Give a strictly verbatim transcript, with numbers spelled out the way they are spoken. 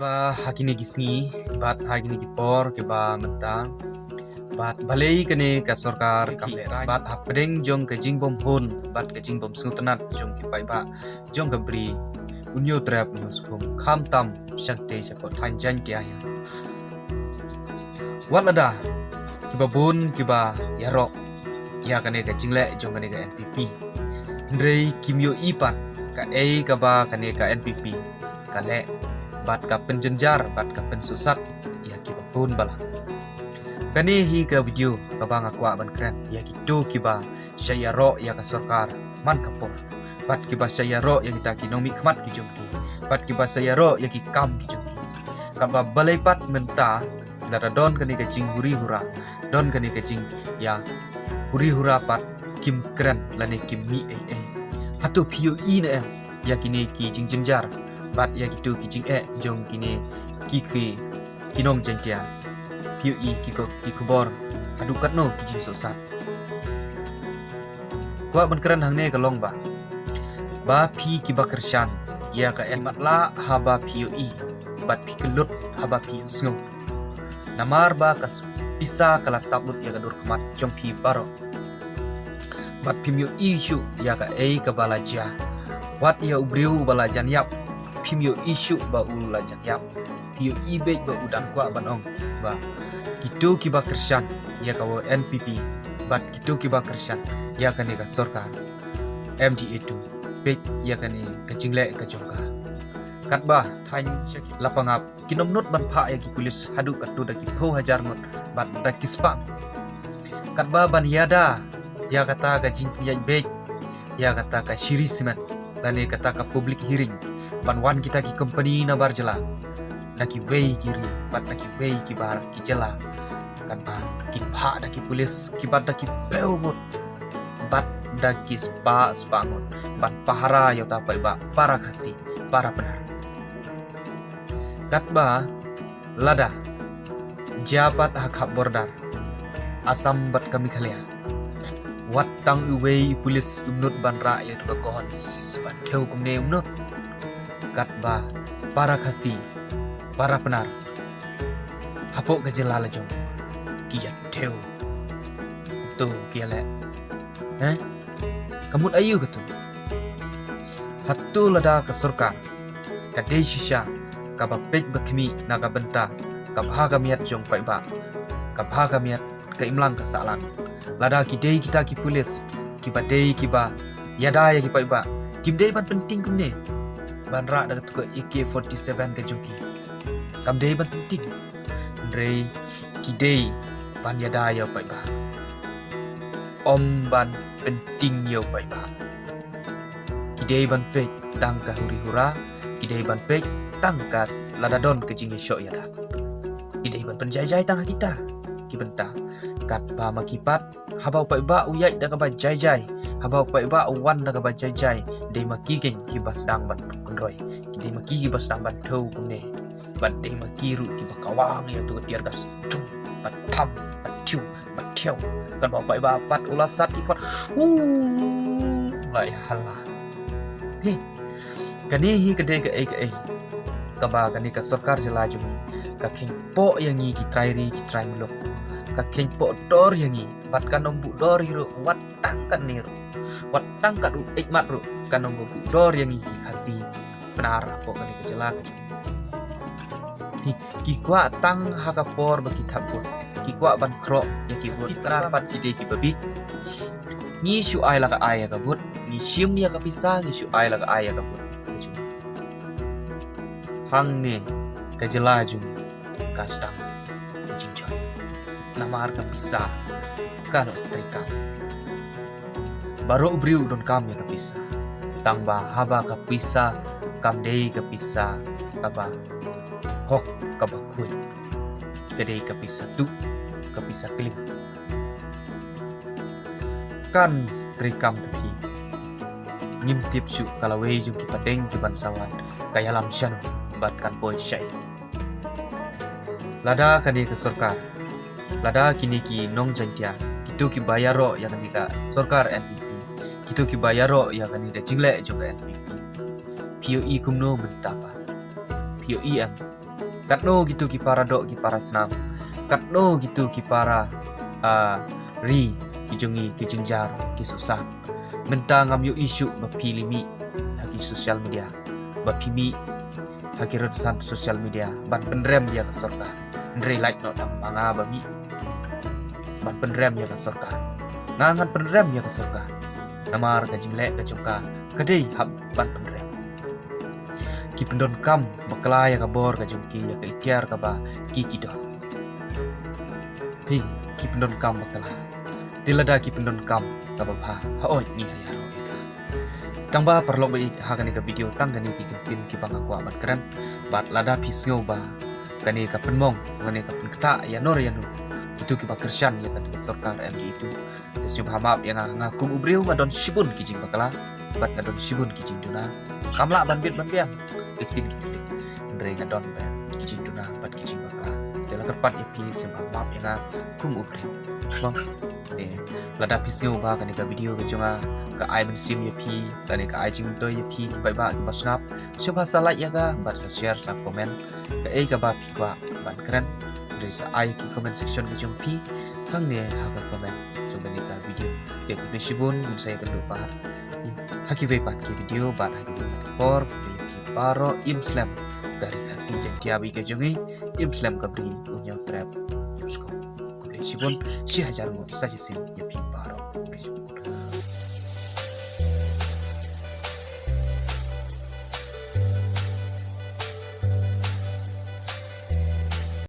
Ba ha kine ki sngi bad ha kine ki por kiba mynta, bad balei kane ka sorkar kam leh, bad hapdeng jong ka jingbymhun bad ka jingbymsngewtynnat jong ki paidbah jong ka Bri, u Hynñiewtrep Hynñiewskhem, khamtam sha kata sha ka thaiñ Jaiñtia hi. Wat lada kiba bun kiba ïaroh ïa kane ka jingleh jong kane ka N P P, hynrei kim ïohi pat kaei kaba kane ka N P P ka leh bad ka pynjynjar bad ka pynsuhsat ïa kiba bun balang. Kane hi ka video kaba nga kwah ban kren ïa kito kiba shah ïaroh ïa ka sorkar man ka por, bad kiba shah ïaroh ïa kita ki nongmihkhmat ki jong ki, bad kiba shah ïaroh ïa ki kam ki jong ki. Kaba balei pat mynta, lada don kane ka jinghuri hura, don kane ka jingïa huri hura pat, kim kren lane kim mih ei ei. Hato phi ïohi ne em ïa kine ki jingjynjar bad ïa kito ki jingeh jong kine ki, ki, ki nong Jaiñtia? Phi ïohi ki ko, ki khubor haduh katno ki jingsuhsat? Kwah ban kren hangne ka long ba, ba phi kiba kyrshan ïa ka N P P, matlah haba phi ïohi bad phi kyllut haba phi ïohsngew. Namar ba ka s-, pisa ka la tap lut ïa ka dur khmat jong phi baroh, bad phim ïohi shuh ïa kaei kaba la jia. Wat ïa u briew uba la jan ïap, phim ïohi shuh ba u la jan ïap. Phi ïohi beit ba u dang. Kwah ban ong ba kito kiba kyrshan ïa ka N P P bad kito kiba kyrshan ïa kane ka sorkar M D A two, peit ïa kane ka jingleh ka jong ka. Katba thaiñ Shaki, Lapangap, kim nud ban phah ïa ki pulis haduh katto da ki phew hajar ngut bad da ki spah. Katba ban ïada ïa kata ka jingpynïaid beit ïa kata ka Shree Cement lane kata ka public hearing, ban wan kita ki company na bar jylla, na kiwei ki ri bad na kiwei ki bar ki jylla, katba ki phah da ki pulis kiba da ki phew ngut bad da ki spah spah ngut ban pahara ïa uta u paidbah para Khasi, para Pnar. Katba lada jia pat ha khap border Assam bad ka Meghalaya, wat tang iwei i pulis im nud ban rah ïa uta ka guns ban thew kumne, im nud. Katba para Khasi, para Pnar hapoh ka jylla la jong ki ïa thew. To ki ïa leh, eh? Ka mut aïu kato? Hato lada ka sorkar ka dei shisha kaba peit ba khmih na ka bynta ka bha ka miat jong paidbah, ka bha ka miat ka imlang ka sahlang, lada ki dei kita ki pulis kiba dei kiba ïada ïa ki paidbah, kim dei ban pynting kumne ban rah da kato ka A K forty-seven ka jong ki. Kam dei ban pynting. Hynrei ki dei ban ïada ïa u paidbah, ym ban pynting ïa u paidbah. Ki dei ban peit tang ka huri hura, ki dei ban peit tang ka lada don ka jingïashoh ïada. Ki dei ban pynjai jai tang ha kita ki bynta. Katba ma ki pat, haba u paidbah u ïaid da kaba jai jai, haba u paidbah u wan da kaba jai jai, dei ma ki kein kiba sdang ban kynroi, dei ma ki kiba sdang ban thew kumne. Bad dei ma ki ruh kiba kawang ïa uto ka tear gas, chung, bad tham, bad thew, bad thew. Katba u paidbah pat u la sat ki khmat, u, la ïa hala. Hi, kane hi ka dei kaei kaei kaba kane ka sorkar jylla jong ngi ka kheiñ poh ïa ngi ki trai ri ki trai muluk. Ka kheiñ poh dor ïa ngi, bad kan ym buh dor hi ruh wat tang katne ruh, wat tang kat u eit mat ruh kan ym buh dor ïa ngi ki Khasi Pnar hapoh kane ka jylla ka jong ngi. Ki kwah tang ha ka por ba ki thap vote, ki kwah ban khroh ïa ki vote. Khasi Pnar pat ki dei kiba bieit. Ngi shu ai la ka ai ïa ka vote, ngi shim ïa ka pisa, ngi shu ai la ka ai ïa ka vote. Hangne ka jylla jong ngi ka sdang ka jingjot. Namar ka pisa ka long treikam. Baroh u briew u donkam ïa ka pisa. Tangba haba ka pisa kam dei ka pisa kaba hok kaba khuid, ka dei ka pisa tuh, ka pisa klim. Kan treikam te phi. Ngim tip shuh ka lawei jong ki pateng ki ban sa wan ka ïalam shano bad kan poi shaei. Lada kane ka sorkar, lada kine ki nong Jaiñtia, kito kiba ïaroh ïa kane ka sorkar N P P, kito kiba ïaroh ïa kane ka jingleh jong ka N P P, phi ïohi kumno mynta pat? Phi ïohi em? Katno kitu ki para doh ki para snam, katno kitu ki para, ah, ri ki jong ngi ki jingjar ki susah. Mynta ngam ïohi shuh ba phi la mih ha ki social media, ba phi mih ha ki rynsan social media ban pynrem ïa ka sorkar. Hynrei lait noh tang ma nga ba mih ban pynrem ïa ka sorkar. Nga ngan pynrem ïa ka sorkar namar ka jingleh ka jong ka ka dei hap ban pynrem. Ki pyndonkam bakla ïa ka bor ka jong ki, ïa ka iktiar kaba ki ki don. Phi, ki pyndonkam bakla. Te lada ki pyndonkam kaba bha, haoid ngi ha ïaroh ïa ka. Tang ba paralok ba ïeit, ha kane ka video tang kane ki kyntien kiba nga kwah ban kren. Bad lada phi sngew ba kane ka pynmong, kane ka pynktah ïa no re ïa no, kitu kiba kyrshan ïa kane ka sorkar M D A two, te sngewbha map ïa nga. Nga kum u briew nga don shibun ki jingbakla bad nga don shibun ki jingduna. Kam lah ban bit ban biang, ki ktien ki tyrli. Hynrei nga don ba ki jingduna bad ki jingbakla. Te la kyrpad ïa phi, sngewbha map ïa nga kum u briew. Te lada phi sngew ba kane ka video ka jong nga ka ai mynsiem ïa phi, kane ka ai jingmyntoi ïa phi ki paidbah kiba sngap, sngewbha sa like ïa ka bad sa share, sa comment. Kaei kaba phi kwah ban kren, hynrei sa ai ki comment section ka jong phi hangne ha ka comment jong kane ka video. Te khublei shibun, ngin sa ïakynduh pat ha kiwei pat ki video bad ha kiwei pat ki por. Khublei ïa phi baroh, im slem ka Ri Khasi Jaiñtia baieit ka jong ngi, im slem ka Bri Umïaw Trep Youth Corps. Khublei shibun, shi hajar nguh sa shisien ïa phi baroh. Khublei shibun.